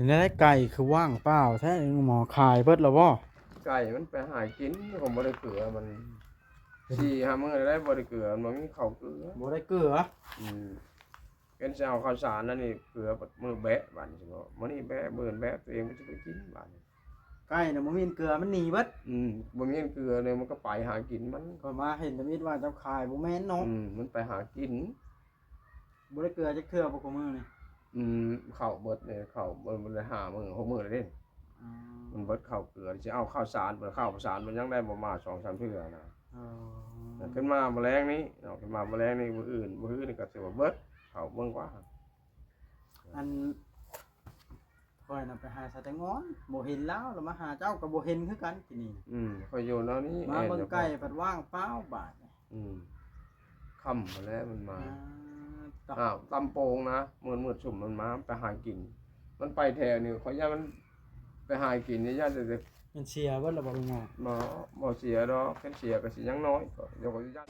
ເປັນແນວໃດ ໄກ່ຄືວ່າງເປົ່າແທ້ ໝໍຂາຍເບິດແລ້ວບໍ່? ໄກ່ມັນໄປຫາກິນ ຂອງບໍ່ໄດ້ເກືອ ມັນສີ່ຫ້າມື້ແລ້ວ ບໍ່ໄດ້ເກືອ ມັນບໍ່ມີເຂົ້າເກືອ ບໍ່ໄດ້ເກືອ. ອືມ ເປັນຊິເອົາເຂົ້າສານອັນນີ້ເກືອ ມື້ແບະບາດນີ້ ມື້ນີ້ແບະ ມື້ອື່ນແບະ ຕົວເອງມັນຊິໄປກິນບາດນີ້. ໄກ່ນະບໍ່ມີເກືອ ມັນໜີເບິດ. ອືມ ບໍ່ມີເກືອເລີຍ ມັນກໍໄປຫາກິນມັນ. ຂ້ອຍມາເຫັນທຳອິດວ່າເຈົ້າຂາຍ ບໍ່ແມ່ນເນາະ. ອືມ ມັນໄປຫາກິນ. ບໍ່ໄດ້ເກືອຈັກເທື່ອບໍ່ ຄູ່ມື້ນີ້? ອືມ ເຂົ້າເບິດເລີຍ ເຂົ້າເບິດ ບໍ່ໄດ້ຫ້າມື້ ຫົກມື້ແລ້ວເດ້. ອືມ ມັນເບິດເຂົ້າເກືອ ຊິເອົາເຂົ້າສານ ເບິດເຂົ້າສານ ມັນຍັງໄດ້ບໍ່ມາສອງສາມເທື່ອນະ. ເອີ ຂຶ້ນມາມື້ແລງນີ້ເນາະ ຂຶ້ນມາມື້ແລງນີ້ ມື້ອື່ນ ມື້ອື່ນນີ້ກໍຖືວ່າເບິດ ເຂົ້າເບິ່ງກວ່າ. ອັນ ຂ້ອຍນະໄປຫາສາວແຕງອ່ອນ ບໍ່ເຫັນລາວ ລາວມາຫາເຈົ້າກໍບໍ່ເຫັນຄືກັນ ທີນີ້. ອືມ ຂ້ອຍຢູ່ແນວນີ້ ມາເບິ່ງໄກ່ພັດວ່າງເປົ່າບາດນີ້. ອືມ ຄ່ຳພຸ້ນແຫຼະມັນມາ. ອ້າວ ຕຳໂປງນະ ມືດໆຊຸ່ມມັນມາ ໄປຫາກິນ ມັນໄປແຖວນີ້ ຂ້ອຍຢ້ານມັນໄປຫາກິນນີ້ ຢ້ານແຕ່ ມັນເສຍເບິດແລ້ວບໍ່ລຸງ? ບໍ່ ບໍ່ເສຍດອກ ຄັນເສຍກໍຊິຍັງນ້ອຍ ຂ້ອຍຢ້ານ.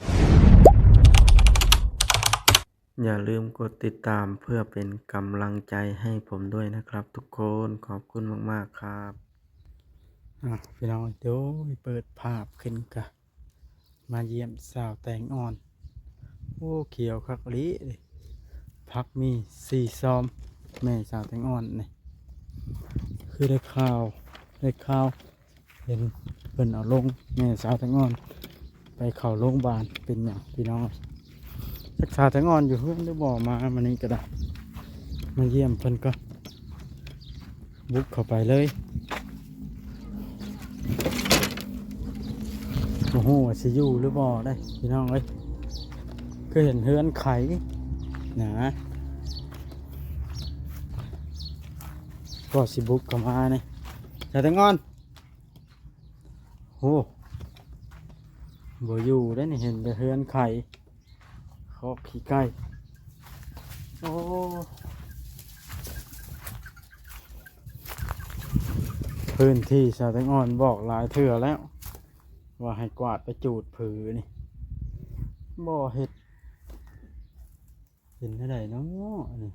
ຢ່າลืมกดติดตามเพื่อเป็นกำลังใจให้ผมด้วยนะครับทุกคน ขอบคุณมากๆ ครับ. ອ່ະ ພີ່ນ້ອງເອີຍ ໂດຍ ເປີດພາບຂຶ້ນກະມາຢ້ຽມສາວແຕງອ່ອນ. ໂອ້ ຂຽວຄັກອີ່ຫຼີ ຜັກມີສີ່ຊອມ ແມ່ສາວແຕງອ່ອນນີ້. ຄືໄດ້ຂ່າວ ໄດ້ຂ່າວ ເຫັນເພິ່ນເອົາລົງ ແມ່ສາວແຕງອ່ອນໄປເຂົ້າໂຮງບານ ເປັນຫຍັງພີ່ນ້ອງ. ຈັກສາວແຕງອ່ອນຢູ່ເຮືອນຫຼືບໍ່ ມາມື້ນີ້ກໍໄດ້ ມາຢ້ຽມເພິ່ນກ່ອນ ບຸກເຂົ້າໄປເລີຍ. ບໍ່ຮູ້ວ່າຊິຢູ່ຫຼືບໍ່ໄດ໋ພີ່ນ້ອງເອີຍ ຄືເຫັນເຮືອນໄຂນະ ກໍຊິບຸກເຂົ້າມານີ້ ສາວແຕງອ່ອນ. ໂອ້ ບໍ່ຢູ່ໄດ໋ນີ້ ເຫັນແຕ່ເຮືອນໄຂ ຄອກຂີ້ໄກ່. ໂອ້ ພື້ນທີ່ສາວແຕງອ່ອນບອກຫຼາຍເທື່ອແລ້ວ ວ່າໃຫ້ກວາດໄປຈູດຜືນີ້ ບໍ່ເຮັດ. ເປັນແນວໃດເນາະອັນນີ້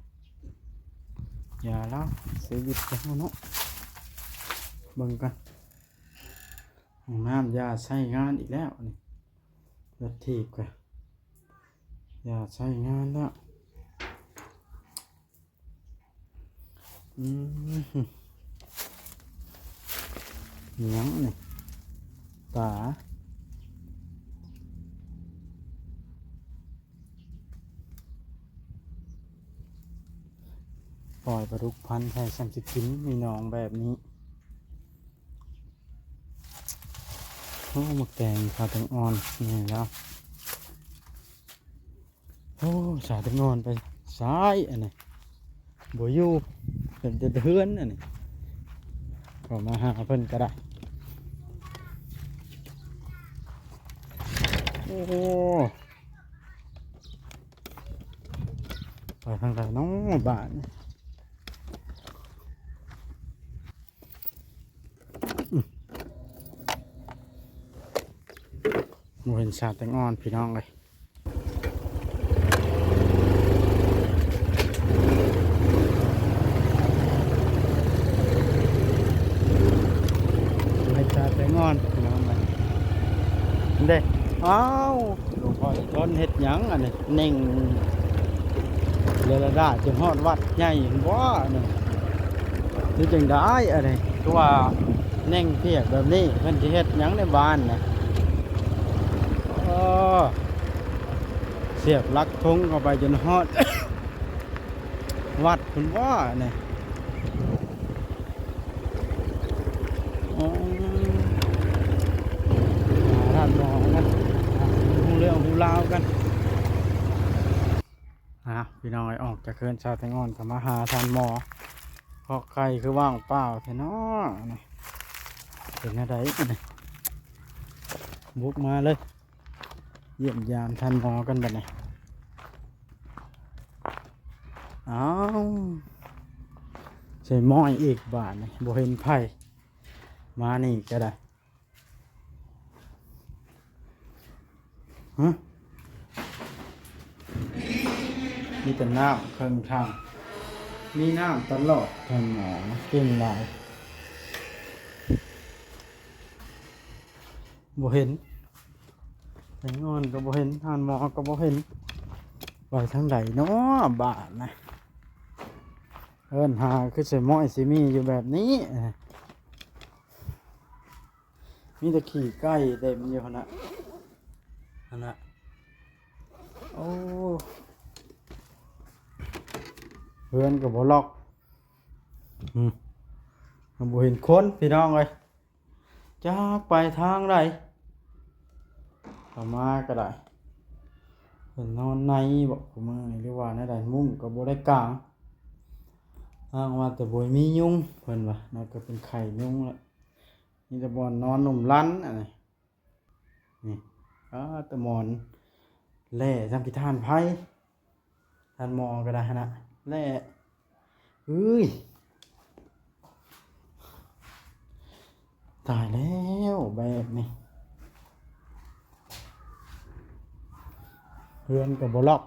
ຢ່າລະ ຊີວິດເຮົາເນາະ. ເບິ່ງກັນ ຫ້ອງນ້ຳຢ່າໃຊ້ງານອີກແລ້ວນີ້ ລົດຖີບກະຢ່າໃຊ້ງານແລ້ວ. ອືມ ຫຍັງນີ້ ປາ ປ່ອຍປາດຸກພັນໃສ່ ຊ່ຳຊິກິນ ມີໜອງແບບນີ້. ໂອ້ ໝາກແຕງຂາແຕງອ່ອນ ນີ້ແລ້ວ. ໂອ້ ສາວແຕງອ່ອນໄປໃສອັນນີ້ ບໍ່ຢູ່ ເຫັນແຕ່ເຮືອນອັນນີ້ ກໍມາຫາເພິ່ນກໍໄດ້. ໂອ້ ໄປທາງໃດເນາະບາດນີ້. ບໍ່ເຫັນສາວແຕງອ່ອນພີ່ນ້ອງເອີຍ ບໍ່ເຫັນສາວແຕງອ່ອນພີ່ນ້ອງເອີຍ ເດ້. ອ້າວ ຫຼວງພໍ່ອີກຄົນເຮັດຫຍັງອັນນີ້ ເໜັ່ງເລລະດາດຈົນຮອດວັດໃຫຍ່ພຸ້ນບໍ່ນີ້ ຫຼືຈັ່ງໃດອັນນີ້ ຄືວ່າເໜັ່ງພຽກແບບນີ້ ເພິ່ນຊິເຮັດຫຍັງໃນບ້ານນະ. ເອີ ສຽບຫຼັກທົງເຂົ້າໄປຈົນຮອດວັດພຸ້ນບໍ່ນີ້. ໂອ້ ຫາທ່ານໝໍກັນ ຮູ້ເລື່ອງຮູ້ລາວກັນ. ອ່າ ພີ່ນ້ອງເອີຍ ອອກຈາກເຮືອນສາວແຕງອ່ອນກໍມາຫາທ່ານໝໍ ເພາະໄກ່ຄືວ່າງເປົ່າແທ້ເນາະນີ້ ເປັນແນວໃດນີ້ ບຸກມາເລີຍ ຢ້ຽມຢາມທ່ານໝໍກັນບັດນີ້. ອ້າວ ໃສ່ໝ້ອຍອີກບາດນີ້ ບໍ່ເຫັນໃຜ ມານີ້ກໍໄດ້. ຮະ ມີແຕ່ນ້ຳເຄິ່ງຖັງ. ມີນ້ຳຕະຫຼອດ. ທ່ານໝໍເກັ່ງຫຼາຍ. ບໍ່ເຫັນ ແຕງອ່ອນກໍບໍ່ເຫັນ, ທ່ານໝໍກໍບໍ່ເຫັນ. ໄປທາງໃດເນາະບາດນະ? ເອີ້ນຫາຄືໃສ່ມ້ອຍຊິມີຢູ່ແບບນີ້. ມີແຕ່ຂີ້ໄກ່ເຕັມຢູ່ຫັ້ນນະ ຫັ້ນນະ. ໂອ້ ເຮືອນກໍບໍ່ລັອກ. ອືມ ບໍ່ເຫັນຄົນພີ່ນ້ອງເອີຍ. ຈັກໄປທາງໃດ ເຂົ້າມາກໍໄດ້. ເພິ່ນນອນໃນບໍ ມື້ນີ້ ຫຼືວ່າແນວໃດ? ມຸ້ງກໍບໍ່ໄດ້ກາງ. ອ້າງວ່າແຕ່ບໍ່ມີຍຸງ ເພິ່ນວ່າ. ນັ້ນກໍເປັນໄຂ້ຍຸງແຫຼະ. ມີແຕ່ບ່ອນນອນໜຸ່ມລັນ ອັນນີ້. ນີ້ ອ້າ ແຕ່ໝອນແຫຼ້ ຊ່ຳຂີ້ທ່ານໄຟ. ທ່ານໝໍກໍໄດ້ຫັ້ນນະ ແຫຼ້. ເອີຍ ຕາຍແລ້ວແບບນີ້. ເຮືອນກໍບໍ່ລັອກ.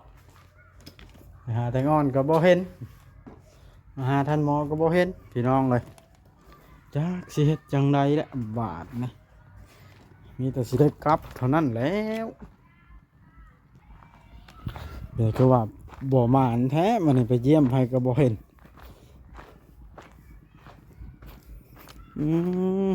ໄປຫາແຕງອ່ອນກໍບໍ່ເຫັນ. ມາຫາທ່ານໝໍກໍບໍ່ເຫັນ ພີ່ນ້ອງເອີຍ. ຈັກຊິເຮັດຈັ່ງໃດແຫຼະບາດນີ້. ມີແຕ່ຊິໄດ້ກັບເທົ່ານັ້ນແລ້ວ. ເອີ ຄືວ່າບໍ່ໝານແທ້ ມື້ນີ້ໄປຢ້ຽມໃຜກໍບໍ່ເຫັນ. ອືມ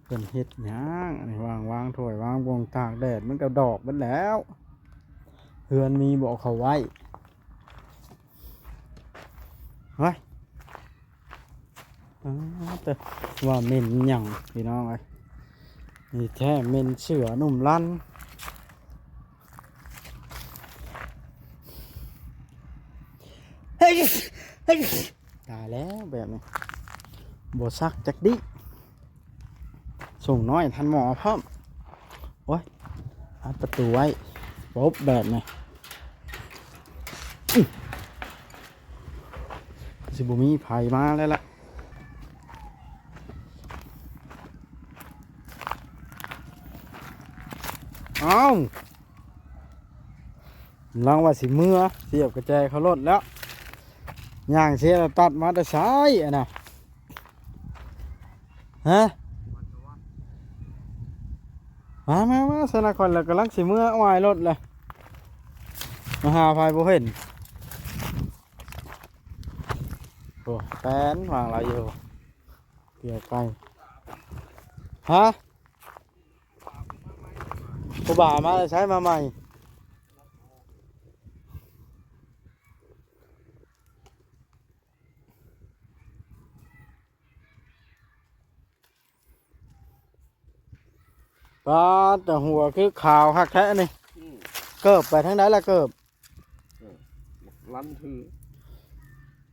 ເພິ່ນເຮັດຫຍັງ? ອັນນີ້ ວາງ ວາງຖ້ວຍ ວາງບ່ວງ ຕາກແດດ ມັນກໍດອກເບິດແລ້ວ. ເຮືອນມີບໍ່ເອົາເຂົ້າໄວ້? ເຮີ້ຍ ອ້າວ ແຕ່ວ່າເໝັນຫຍັງ ພີ່ນ້ອງເອີຍ. ນີ້ແທ້ ເໝັນເສືອໜຸ່ມລັນ. ເຮີ້ຍ ເຮີ້ຍ ຕາຍແລ້ວແບບນີ້ ບໍ່ຊັກຈັກດີ້. ສົ່ງນ້ອຍທ່ານໝໍພ້ອມ. ໂອ້ຍ ອັດປະຕູໄວ້ ປົບ ແບບນີ້. ອື ຊິບໍ່ມີໃຜມາແລ້ວລະ. ອ້າວ ກຳລັງວ່າຊິເມືອ ສຽບກະແຈເຂົ້າລົດແລ້ວ. ຍ່າງເຊຍແລ້ວ ຕັດມາແຕ່ໃສອັນນະ? ຮະ? ມາ ມາ ມາ ຊັ້ນນະ ຂ້ອຍລະກຳລັງຊິເມືອ ອວາຍລົດແຫຼະ ມາຫາໃຜບໍ່ເຫັນ. ໂອ້ ແປນຫວ່າງລາວຢູ່ ກ່ຽວໄກ່. ຮະ? ຜູ້ບ່າວມາແຕ່ໃສ ມາໃໝ່? ປາດ ແຕ່ຫົວຄືຂາວຄັກແທ້ນີ້. ອືມ ເກີບໄປທາງໃດລະເກີບ? ເອີ ລັນຖື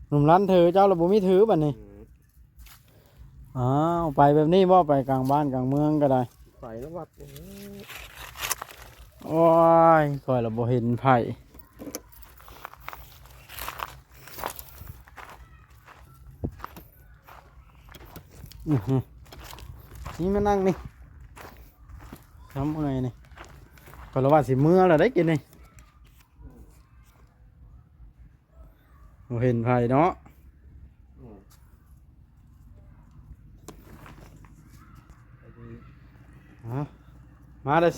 ໜຸ່ມລັນຖື ເຈົ້າລະບໍ່ມີຖືບັດນີ້. ອືມ ອ້າວ ໄປແບບນີ້ບໍ່? ໄປກາງບ້ານກາງເມືອງກໍໄດ້ ໄປນຳວັດ. ໂອ້ຍ ຂ້ອຍລະບໍ່ເຫັນໃຜ. ອື ນີ້ມານັ່ງນີ້ ຊ້ຳເມື່ອຍນີ້. ຂ້ອຍລະວ່າຊິເມືອລະໄດ໋ກິນນີ້. ບໍ່ເຫັນໃຜເນາະ. ອືມ ຮະ? ມາແຕ່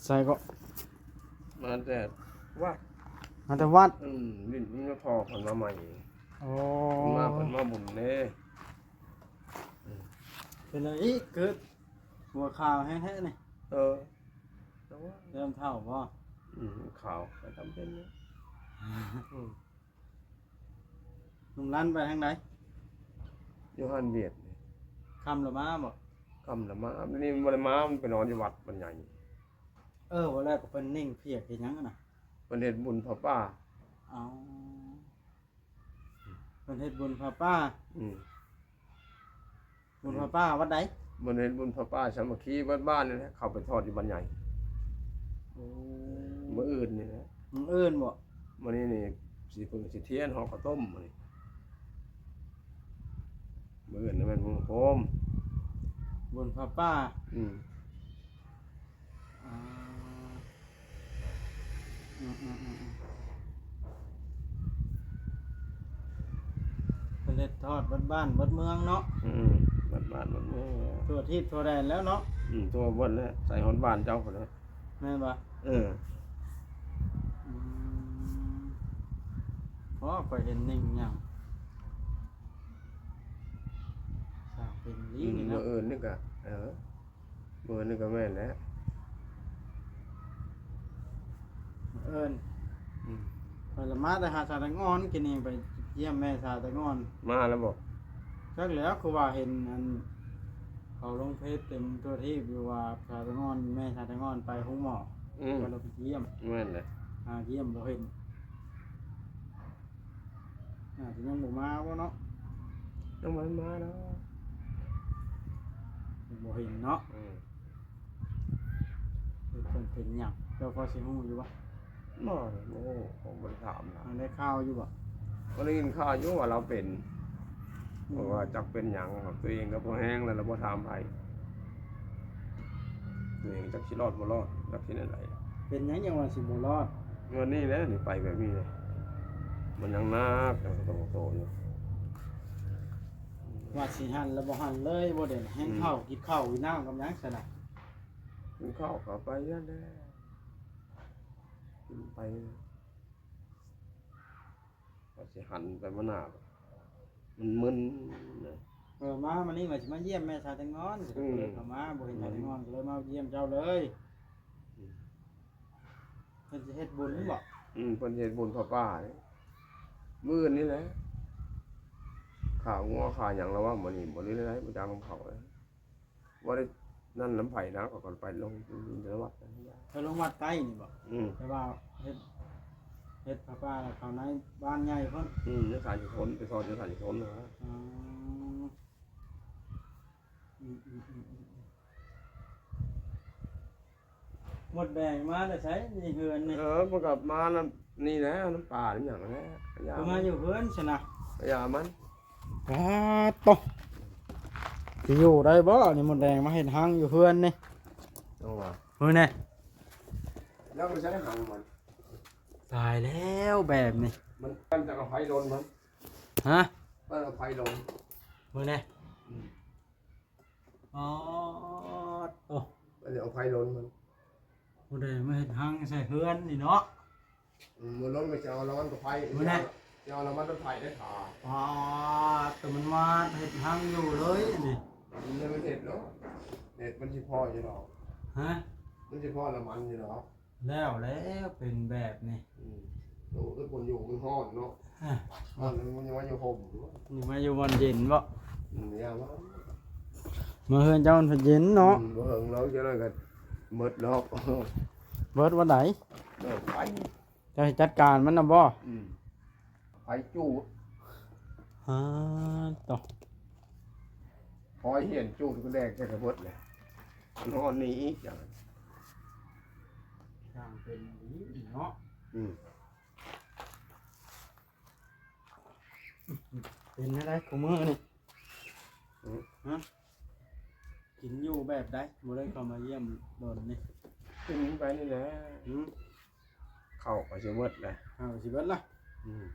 ໃສເກາະ? ມາແຕ່ວັດ. ມາແຕ່ວັດ. ອືມ ນີ້ ນີ້ພໍ່ເພິ່ນມາໃໝ່. ໂອ້ ເພິ່ນມາ ເພິ່ນມາບຸນເດ້. ອືມ ເປັນອັນນີ້ ເກີດຫົວຂາວແຮງແທ້ນີ້. ເອີ ແຕ່ວ່າເລີ່ມເຖົ້າບໍ່? ອືມ ຂາວກໍຈຳເປັນ. ອືມ ໜຸ່ມລັນໄປທາງໃດ? ຢູ່ຮ້ານວຽດນີ້. ຄ່ຳລະມາບໍ່? ຄ່ຳລະມາ. ນີ້ມັນບໍ່ໄດ້ມາ ມັນໄປນອນຢູ່ວັດມັນໃຫຍ່. ເອີ ວ່າແລ້ວກໍເພິ່ນເໜັ່ງພຽກເຮັດຫຍັງຫັ້ນນະ? ເພິ່ນເຮັດບຸນຜ້າປ່າ. ເອົາ ເພິ່ນເຮັດບຸນຜ້າປ່າ. ອືມ ບຸນຜ້າປ່າວັດໃດ? ເພິ່ນເຮັດບຸນຜ້າປ່າສາມັກຄີເບິດບ້ານນີ້ແຫຼະ ເຂົ້າໄປທອດຢູ່ບ້ານໃຫຍ່. ໂອ້ ມື້ອື່ນນີ້ແຫຼະ. ມື້ອື່ນບໍ່? ມື້ນີ້ນີ້ ຊິເພິ່ງຊິທຽນ ຫໍ່ເຂົ້າຕົ້ມມື້ນີ້. ມື້ອື່ນນີ້ແມ່ນບຸນໂຮມ ບຸນຜ້າປ່າ. ອືມ ອ່າ ອືມໆໆໆ ເພິ່ນເຮັດທອດເບິດບ້ານເບິດເມືອງເນາະ. ອືມ ເບິດບ້ານເບິດເມືອງແລ້ວ ທົ່ວທີບທົ່ວແດນແລ້ວເນາະ. ອືມ ທົ່ວເບິດແລ້ວ ໃສ່ຮອດບ້ານເຈົ້າພຸ້ນແຫຼະ. ແມ່ນບໍ່? ເອີ ອືມ ອໍ ຂ້ອຍເຫັນໜຶ່ງຫຍັງ ສ້າງເປັນລີ້ນີ້ເນາະ. ມື້ອື່ນນີ້ກະ ເອີ ມື້ອື່ນນີ້ກະແມ່ນແຫຼະ ມື້ອື່ນ. ອືມ ຂ້ອຍລະມາແຕ່ຫາສາວແຕງອ່ອນ ກິນນີ້ໄປຢ້ຽມແມ່ສາວແຕງອ່ອນ. ມາແລ້ວບໍ່? ຈັກແລ້ວ ຄືວ່າເຫັນອັນ ເຂົາລົງເຟສເຕັມທົ່ວທີບຢູ່ວ່າສາວແຕງອ່ອນ ແມ່ສາວແຕງອ່ອນໄປໂຮງໝໍ. ອືມ ວ່າລາວໄປຢ້ຽມ. ແມ່ນແຫຼະ ຫາຢ້ຽມບໍ່ເຫັນ ອາດຈະຍັງບໍ່ມາບໍ່ເນາະ? ຍັງບໍ່ທັນມາເນາະ ຍັງບໍ່ເຫັນເນາະ. ອືມ ເພິ່ນເປັນຫຍັງ ເຈົ້າພໍຊິຮູ້ຢູ່ບໍ່? ບໍ່ ບໍ່ຮູ້ ບໍ່ໄດ້ຖາມລາວ. ໄດ້ຂ່າວຢູ່ບໍ່? ກໍໄດ້ຍິນຂ່າວຢູ່ວ່າລາວເປັນ ອືມ ເພາະວ່າຈັກເປັນຫຍັງ ຕົວເອງກໍບໍ່ແຮງແລ້ວ ລາວບໍ່ຖາມໃຜ ຕົວເອງຈັກຊິລອດບໍ່ລອດ ຈັກຊິແນວໃດ. ເປັນຫຍັງຈັ່ງວ່າຊິບໍ່ລອດ? ງວດນີ້ແຫຼະ ນີ້ໄປແບບນີ້ເລີຍ ມັນຍັງໜັກ ຍັງໂຕໆຢູ່. ວ່າຊິຫັນລະບໍ່ຫັນເລີຍບໍ່ເດ? ແຮງເຂົ້າ ອືມ ກິນເຂົ້າກິນນ້ຳກັບຫຍັງຊັ້ນນະ? ກິນເຂົ້າກໍໄປນັ້ນແຫຼະ ກິນໄປ ວ່າຊິຫັນໄປມາໜ້າ ມັນມຶນນະ. ເອີ ມາມື້ນີ້ວ່າຊິມາຢ້ຽມແມ່ສາວແຕງອ່ອນ ອືມ ກໍເລີຍເຂົ້າມາ ບໍ່ເຫັນສາວແຕງອ່ອນ ອືມ ກໍເລີຍມາຢ້ຽມເຈົ້າເລີຍ. ອືມ ເພິ່ນຊິເຮັດບຸນບໍ? ອືມ ເພິ່ນຊິເຮັດບຸນຜ້າປ່ານີ້ ມື້ອື່ນນີ້ແຫຼະ. ຂ້າງົວຂ້າຫຍັງລະວ່າມື້ນີ້ ບໍ່ໄດ້ ບໍ່ຈັກນຳເຂົາເລີຍ. ບໍ່ໄດ້ນັ້ນນຳໃຜນະ ເຂົາກໍໄປລົງ ໄປລົງວັດນັ້ນ. ໄປລົງວັດໃກ້ນີ້ບໍ? ອືມ ແຕ່ວ່າເຮັດ ເຮັດຜ້າປ່າເຂົ້າໃນບ້ານໃຫຍ່ພຸ້ນ. ອືມ ຢູ່ສາຍຊົນ ໄປຊອດຢູ່ສາຍຊົນນະ. ອໍ ອືມໆໆ ມົດແດງມາແຕ່ໃສໃນເຮືອນນີ້? ເອີ ມັນກໍມານຳນີ້ແຫຼະ ນຳປ່ານຳຫຍັງແຫຼະ. ຄືມາຢູ່ເຮືອນຊັ້ນນະ? ຢ່າມັນ. ປາດໂຕ ຊິຢູ່ໄດ້ບໍ່ນີ້ ມົດແດງມາເຮັດຮັງຢູ່ເຮືອນນີ້. ເອົາວ່າ ເບິ່ງແດ່ ແລ້ວມັນໃຊ້ຮັງມັນ. ຕາຍແລ້ວແບບນີ້ ມັນ ມັນຈະເອົາໄຟລົນມັນ. ຮະ? ມັນເອົາໄຟລົນ ເບິ່ງແດ່. ອືມ ອໍ ໂອ້ ມັນຈະເອົາໄຟລົນມັນ. ຜູ້ໃດມາເຮັດຮັງໃສ່ເຮືອນນີ້ເນາະ. ອືມ ມື້ລົງກໍຈະເອົາລະມັນລົດໄຟ ມື້ແນະ ຈະເອົາລະມັນລົດໄຟໄດ້ຖ້າ. ປາດ ແຕ່ມັນມາເຮັດຮັງຢູ່ເລີຍນີ້. ມັນໄດ້ ມັນເຮັດເນາະ ເຮັດມັນຊິພໍຢູ່ດອກ. ຮະ? ມັນຊິພໍລະມັນຢູ່ດອກ. ແລ້ວ ແລ້ວເປັນແບບນີ້. ອືມ ໂຕ ຄົນຢູ່ມັນຮ້ອນເນາະ. ຮະ? ຮ້ອນ ມັນຍັງມາຢູ່ຮົ່ມຢູ່. ຍັງມາຢູ່ບ່ອນເຢັນບໍ? ອືມ ຢ່າມາ ມາເຮືອນເຈົ້າມັນເຢັນເນາະ. ອືມ ບໍ່ເຖິງດອກ ຈັ່ງນັ້ນກໍໝົດດອກ. ເບິດວັນໃດ? ເບິດໄປ. ເຈົ້າຊິຈັດການມັນນຳບໍ? ອືມ ໄຟຈູດ. ຮາ ໂຕ ຄອຍເຫັນຈູດກໍແດກແຕ່ກະເບິດແຫຼະ. ມັນຮ້ອນນີ້ອີກຢ່າງ ຊ່າງເປັນອີ່ຫຼີເນາະ. ອືມ ເປັນແນວໃດຄູ່ມື້ນີ້? ອືມ ຮະ? ກິນຢູ່ແບບໃດ? ບໍ່ໄດ້ເຂົ້າມາຢ້ຽມດົນນີ້. ກິນໄປນີ້ແຫຼະ. ອືມ ເຂົ້າກໍຊິເບິດແຫຼະ. ເຂົ້າກໍຊິເບິດລະ. ອືມ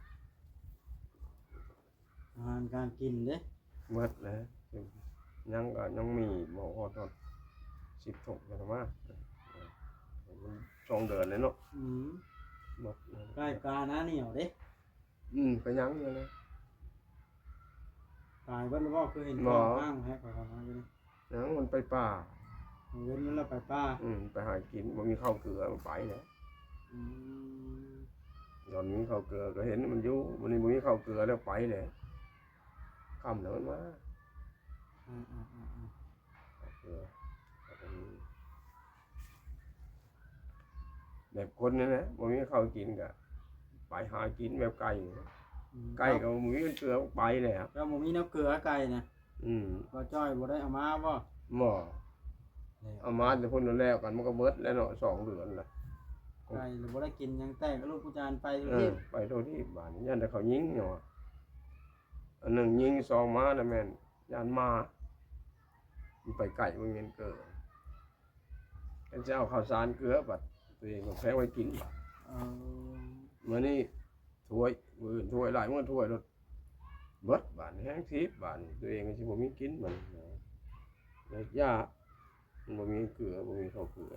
ອາຫານການກິນເດ້? ເບິດແລ້ວ ຍັງກໍຍັງມີບໍ່ຮອດ ຮອດສິບຖົງຈັ່ງມາ. ມັນສອງເດືອນແລ້ວເນາະ. ອືມ ເບິດແລ້ວ. ໄກ່ກາໜ້າໜຽວເດ້? ອືມ ກໍຍັງຢູ່ນະ. ຕາຍເບິດແລ້ວບໍ່? ຄືເຫັນ ບໍ່ ກ້ອງຮ້າງແຮກໄປຂ້າງນອກຢູ່ນີ້. ຍັງ ມັນໄປປ່າ. ເຫັນມັນແລ້ວໄປປ່າ. ອືມ ໄປຫາກິນ ບໍ່ມີເຂົ້າເກືອ ມັນໄປແລ້ວ. ອືມ ຕອນມີເຂົ້າເກືອກໍເຫັນມັນຢູ່ ມື້ນີ້ບໍ່ມີເຂົ້າເກືອແລ້ວໄປແລ້ວ. ຄ່ຳແລ້ວມັນມາ. ອືມໆໆໆ ເຂົ້າເກືອ ແບບຄົນນີ້ແຫຼະ ບໍ່ມີເຂົ້າກິນກໍໄປຫາກິນແບບໄກ່. ອືມ ໄກ່ກໍບໍ່ມີເກືອ ໄປແລ້ວ. ເຈົ້າບໍ່ມີແນວເກືອໄກ່ນະ? ອືມ ບໍ່ຈ້ອຍບໍ່ໄດ້ເອົາມາບໍ່? ບໍ່ ເອົາມາແຕ່ພຸ້ນແລ້ວກັນ ມັນກໍເບິດແລ້ວເນາະ ສອງເດືອນລະ. ໄກ່ລະບໍ່ໄດ້ກິນຫຍັງ ແຕ່ກະລູກຜູ້ຈານໄປ ເອີ ໄປໂຕທີ່ບາດນີ້ ຢ້ານແຕ່ເຂົາຍິງເນາະ. ອັນໜຶ່ງຍິງ ສອງມານະແມ່ນຢ້ານໝາ ມັນໄປໄກ ມັນເງິນເກີນ. ຄັນຈະເອົາເຂົ້າສານເກືອ ບັດຕົວເອງກໍແພງໄວ້ກິນ ບາດ. ເອີ ມື້ນີ້ຖ້ວຍ ມື້ອື່ນຖ້ວຍຫຼາຍ ມື້ຖ້ວຍລົດເບິດ ບາດນີ້ແຮງຖີບ ບາດນີ້ຕົວເອງກໍຊິບໍ່ມີກິນ ບາດນີ້ນະ ແລ້ວຢາກ ມັນບໍ່ມີເກືອ ບໍ່ມີເຂົ້າເກືອ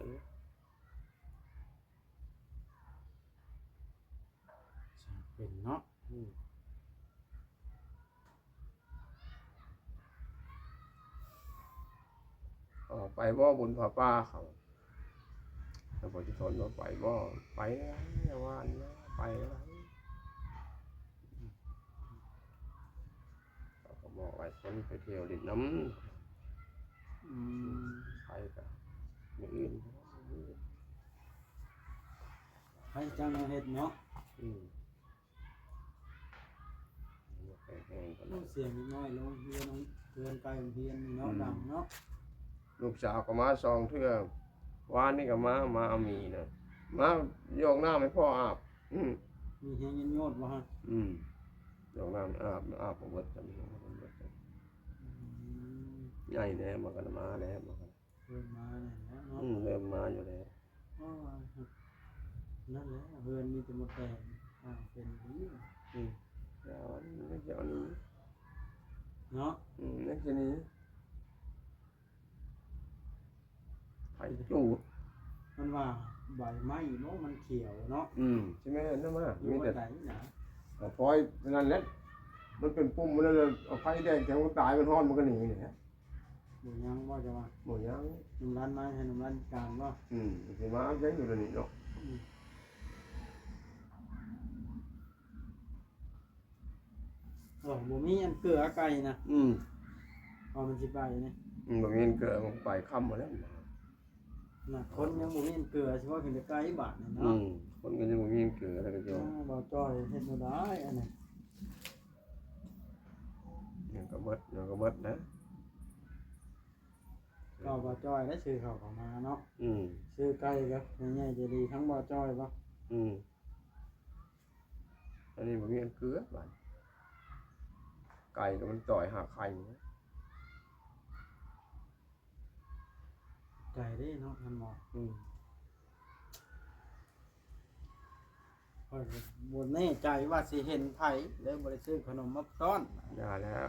ຊ່າງເປັນເນາະ ອືມ. ເອີ ໄປບໍ່ບຸນຜ້າປ່າເຂົາ ແລ້ວບໍ່ຊິທົນວ່າໄປບໍ່ ໄປແລ້ວ ວ່ານແລ້ວ ໄປແລ້ວ ເຂົາກໍບອກຫຼາຍຄົນໄປທ່ຽວຫຼິ້ນນຳ ອືມ ໄປກະມື້ອື່ນ ໃຜຈັ່ງມາເຮັດເນາະ ອືມ. ໂອ້ ສຽງເດັກນ້ອຍໂຮງຮຽນ ເຮືອນໃກ້ໂຮງຮຽນນີ້ເນາະ ອືມ ດັງເນາະ ລູກສາວກໍມາສອງເທື່ອ ວານນີ້ກໍມາ ມາເອົາໝີ່ນະ ມາຢອກນ້ຳໃຫ້ພໍ່ອາບ ອືມ ມີແຮງຍາດໂຍດບໍ່ຮະ ອືມ ຢອກນ້ຳອາບ ອາບບໍ່ເບິດ ອືມ ໃຫຍ່ແດ່ ມັນກໍມາແດ່ ມັນກໍ ເລີ່ມມາແລ້ວເນາະ ອືມ ເລີ່ມມາຢູ່ແລ້ວ ໂອ້ຍ ນັ້ນແຫຼະ ເຮືອນມີແຕ່ມົດແດງ ສ້າງເປັນຢູ່ ອືມ ແລ້ວມັນຈະເອົາໜີເນາະ ອືມ ມັນຈະໜີ ໃຜຈູດ ມັນວ່າໃບໄມ້ບໍ່ ມັນຂຽວເນາະ ອືມ ຊິແມ່ນນະ ມີແຕ່ ເອົາພອຍນັ້ນແຫຼະ ມັນເປັນປຸ່ມ ມັນນັ້ນແຫຼະ ເອົາໄຟແດງແທງມັນຕາຍ ມັນຮ້ອນ ມັນກໍໜີນີ້ແຫຼະ. ບໍ່ຍັງບໍ່ ເຈົ້າວ່າ ບໍ່ຍັງ ໜຸ່ມຫຼານມາໃຫ້ໜຸ່ມຫຼານການບໍ່ ອືມ ຊິມາເອົາໃຈຢູ່ດຽວນີ້ເນາະ ອືມ ເອີ ບໍ່ມີອັນເກືອໄກ່ນະ ອືມ ວ່າມັນຊິໄປນີ້ ອືມ ບໍ່ມີອັນເກືອ ມັນໄປຄ່ຳໝົດແລ້ວ ນະ ຄົນຍັງບໍ່ມີອັນເກືອ ຊິວ່າເປັນແຕ່ໄກ່ບາດນີ້ເນາະ ອືມ ຄົນກໍຍັງບໍ່ມີອັນເກືອ ແລ້ວກໍຈະ ອ້າວ ບ່າວຈ້ອຍເຮັດແນວໃດອັນນີ້ ຍັງກໍເບິດ ຍັງກໍເບິດນະ ກໍບ່າວຈ້ອຍໄດ້ຊື້ເຂົ້າເຂົ້າມາເນາະ ອືມ ຊື້ໄກ່ກໍໃຫຍ່ໃຈດີ ທັງບ່າວຈ້ອຍບໍ່ ອືມ ອັນນີ້ບໍ່ມີອັນເກືອບາດ ໄກ່ກໍມັນຈ່ອຍຫາໄຂ່ ໄກ່ເດ້ເນາະ ທ່ານໝໍ ອືມ. ຂ້ອຍກໍບໍ່ແນ່ໃຈວ່າຊິເຫັນໃຜ ເລີຍບໍ່ໄດ້ຊື້ຂະໜົມມາຕ້ອນ ຢ່າແລ້ວ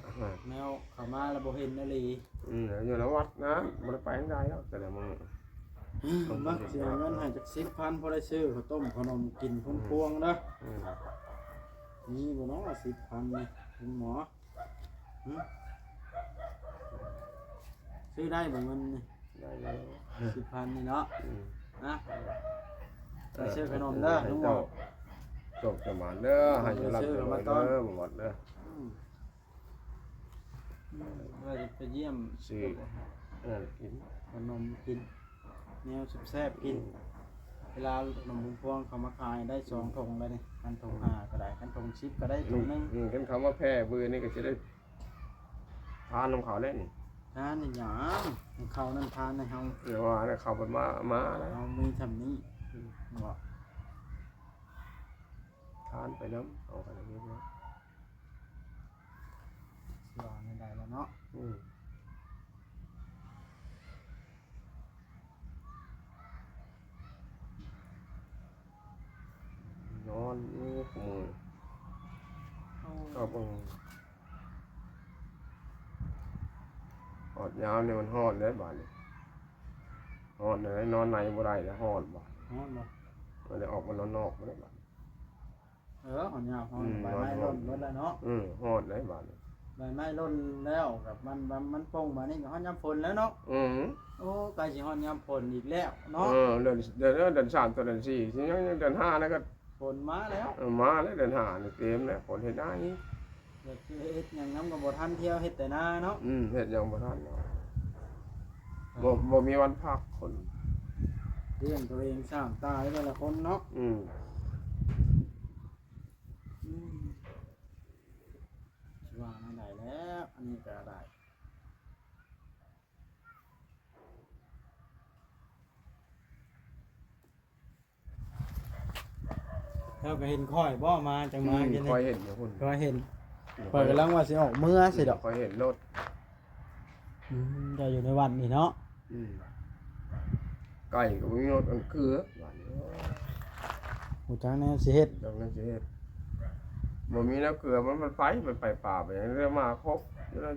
ແນວເຂົ້າມາແລ້ວບໍ່ເຫັນອີ່ຫຼີ ອືມ ຢູ່ນຳວັດນະ ບໍ່ໄດ້ໄປທາງໃດດອກແຕ່ລະມື້ ມັກຊິເອົາເງິນໃຫ້ຈັກສິບພັນ ພໍໄດ້ຊື້ເຂົ້າຕົ້ມຂະໜົມກິນພວງໆເດີ ອືມ ມີບໍ່ເນາະ ສິບພັນນີ້ ຄຸນໝໍ? ຫຶ? ຊື້ໄດ້ບໍ່ເງິນນີ້? ໄດ້ຢູ່ ສິບພັນນີ້ເນາະ ອືມ ນະ ໄປຊື້ຂະໜົມເດີ ໃຫ້ເຈົ້າ ໂຊກຈະໝານເດີ ໃຫ້ເຈົ້າຮ່ຳໃຫ້ລວຍເດີ ບໍ່ໝົດເດີ ອືມ ອືມ ວ່າຈະໄປຢ້ຽມ ຊື້ ເອີ ກິນ ຂະໜົມກິນ ແນວແຊບໆກິນ ອືມ ເວລາຂະໜົມພວງໆເຂົາມາຂາຍໄດ້ສອງຖົງແລ້ວນີ້ ຄັນຖົງຫ້າກໍໄດ້ ຄັນຖົງສິບກໍໄດ້ຖົງໜຶ່ງ ອືມ ຄັນເຂົາມາແຜ່ມື້ນີ້ກໍຊິໄດ້ ທານນຳເຂົາແລ້ວນີ້ ທານອີຫຍັງ ໃຫ້ເຂົານັ້ນທານໃຫ້ເຮົາ ແຕ່ວ່າເຂົາເພິ່ນມາ ມາແລ້ວ ເຮົາມີຊ່ຳນີ້ ອືມ ເນາະ ທານໄປນຳ ເອົາໄປນຳ ຊິວ່າແນວໃດລະເນາະ ອືມ. ນອນຢູ່ຄູ່ມື້ ເອີ ກໍເບິ່ງ ຮອດຍາມນີ້ມັນຮ້ອນເດ້ບາດນີ້ ຮ້ອນເດ້ ນອນໃນບໍ່ໄດ້ແລ້ວ ຮ້ອນບາດ ຮ້ອນບໍ່ ມັນໄດ້ອອກມານອກໆ ບໍ່ໄດ້ບາດ ເອີ ຮອດຍາມຮ້ອນ ອືມ ໃບໄມ້ຫຼົ່ນເບິດແລ້ວເນາະ ເອີ ຮ້ອນໄດ໋ບາດນີ້ ໃບໄມ້ຫຼົ່ນແລ້ວ ກັບມັນ ມັນ ມັນປົ່ງບາດນີ້ກໍຮອດຍາມຝົນແລ້ວເນາະ ອືມ ໂອ້ ໃກ້ຊິຮອດຍາມຝົນອີກແລ້ວເນາະ ເອີ ເດືອນ ເດືອນ ເດືອນສາມ ເດືອນສີ່ ຍັງ ຍັງເດືອນຫ້ານະກໍຝົນມາແລ້ວ ເອີ ມາແລ້ວ ເດືອນຫ້ານີ້ເຕັມແລ້ວ ຝົນເຮັດນານີ້ ແບບຊິເຮັດຫຍັງນຳກໍບໍ່ທັນ ທ່ຽວເຮັດແຕ່ນາເນາະ ອືມ ເຮັດຫຍັງບໍ່ທັນເນາະ ບໍ່ ບໍ່ມີວັນພັກຄົນ ລ້ຽງຕົວເອງສ້າງຕາຍແຕ່ລະຄົນເນາະ ອືມ ອືມ ຊິວ່າແນວໃດແລ້ວ ອັນນີ້ກໍໄດ້ ເຈົ້າກໍເຫັນຂ້ອຍບໍ່ ມາຈັ່ງມາ ອືມ ກິນນີ້ ຂ້ອຍເຫັນຢູ່ພຸ້ນ ຂ້ອຍເຫັນ ອືມ ຂ້ອຍກຳລັງວ່າຊິອອກເມືອຊິດອກ ຂ້ອຍເຫັນລົດ ອືມ ເຈົ້າຢູ່ໃນວັດນີ້ເນາະ ອືມ ໄກ່ກໍບໍ່ມີລົດອັນເກືອບາດນີ້ ຮູ້ຈັກແນວຊິເຮັດ ຈັກແນວຊິເຮັດ ບໍ່ມີແນວເກືອ ມັນ ມັນໄປ ມັນໄປປ່າໄປຫຍັງ ເລື່ອງມາຄົບຢູ່ນັ້ນ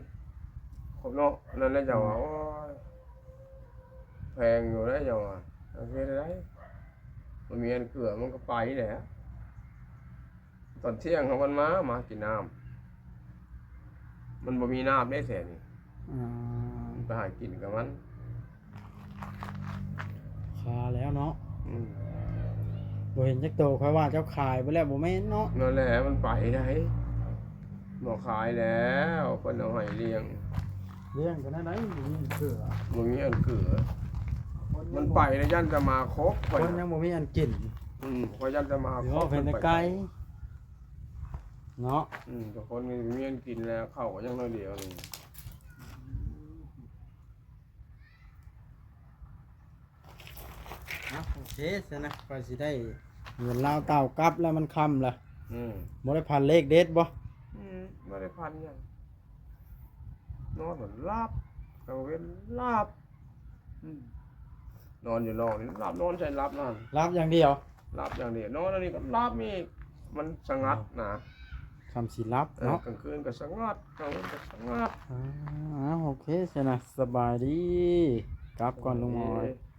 ຄົບເນາະ ນັ້ນແຫຼະເຈົ້າວ່າ ອືມ ໂອ້ຍ ແພງຢູ່ເດ້ເຈົ້າວ່າ ເຮັດໄດ້ ມັນມີອັນເກືອ ມັນກໍໄປແຫຼະ ຕອນທ່ຽງເຮົາມັນມາ ມາກິນນ້ຳ ມັນບໍ່ມີນ້ຳເດ້ແຖວນີ້ ອືມ ໄປຫາກິນກັບມັນ ຄາແລ້ວເນາະ ອືມ ບໍ່ເຫັນຈັກໂຕ ຂ້ອຍວ່າເຈົ້າຂາຍໄປແລ້ວ ບໍ່ແມ່ນເນາະ ນັ້ນແຫຼະ ມັນໄປໄດ໋ ບໍ່ຂາຍແລ້ວ ເພິ່ນເອົາໃຫ້ລ້ຽງ ລ້ຽງກໍແນວໃດ ບໍ່ມີເກືອ ບໍ່ມີອັນເກືອ ມັນໄປແລ້ວ ຢ້ານແຕ່ໝາຄົບ ຂ້ອຍ ຄົນຍັງບໍ່ມີອັນກິນ ອືມ ຂ້ອຍຢ້ານແຕ່ໝາຄົບ ເປັນໄກເນາະ ອືມ ແຕ່ຄົນມີອັນກິນແລ້ວ ເຂົ້າກໍຍັງໜ້ອຍດຽວນີ້. ເອົາ ໂອເຄຊັ້ນນະ ຂ້ອຍຊິໄດ້ເງິນລາວເຕົ່າກັບແລ້ວ ມັນຄ່ຳລະ ອືມ ບໍ່ໄດ້ຝັນເລກເດັດບໍ່? ອືມ ບໍ່ໄດ້ຝັນຫຍັງ ນອນຫຼັບ ກາງເວັນຫຼັບ ອືມ ນອນຢູ່ນອກນີ້ ຫຼັບ ນອນໃສ່ຫຼັບນັ້ນ ຫຼັບຢ່າງດຽວ ຫຼັບຢ່າງດຽວ ນອນອັນນີ້ກໍຫຼັບອີກ ມັນສະຫງັດນະ ຄ່ຳຊິຫຼັບເນາະ ເອີ ກາງຄືນກໍສະຫງັດ ກາງເວັນກໍສະຫງັດ ອ່າ ໂອເຄຊັ້ນນະ ສະບາຍດີ ກັບກ່ອນ ໂອເຄ ລຸງໝອຍ.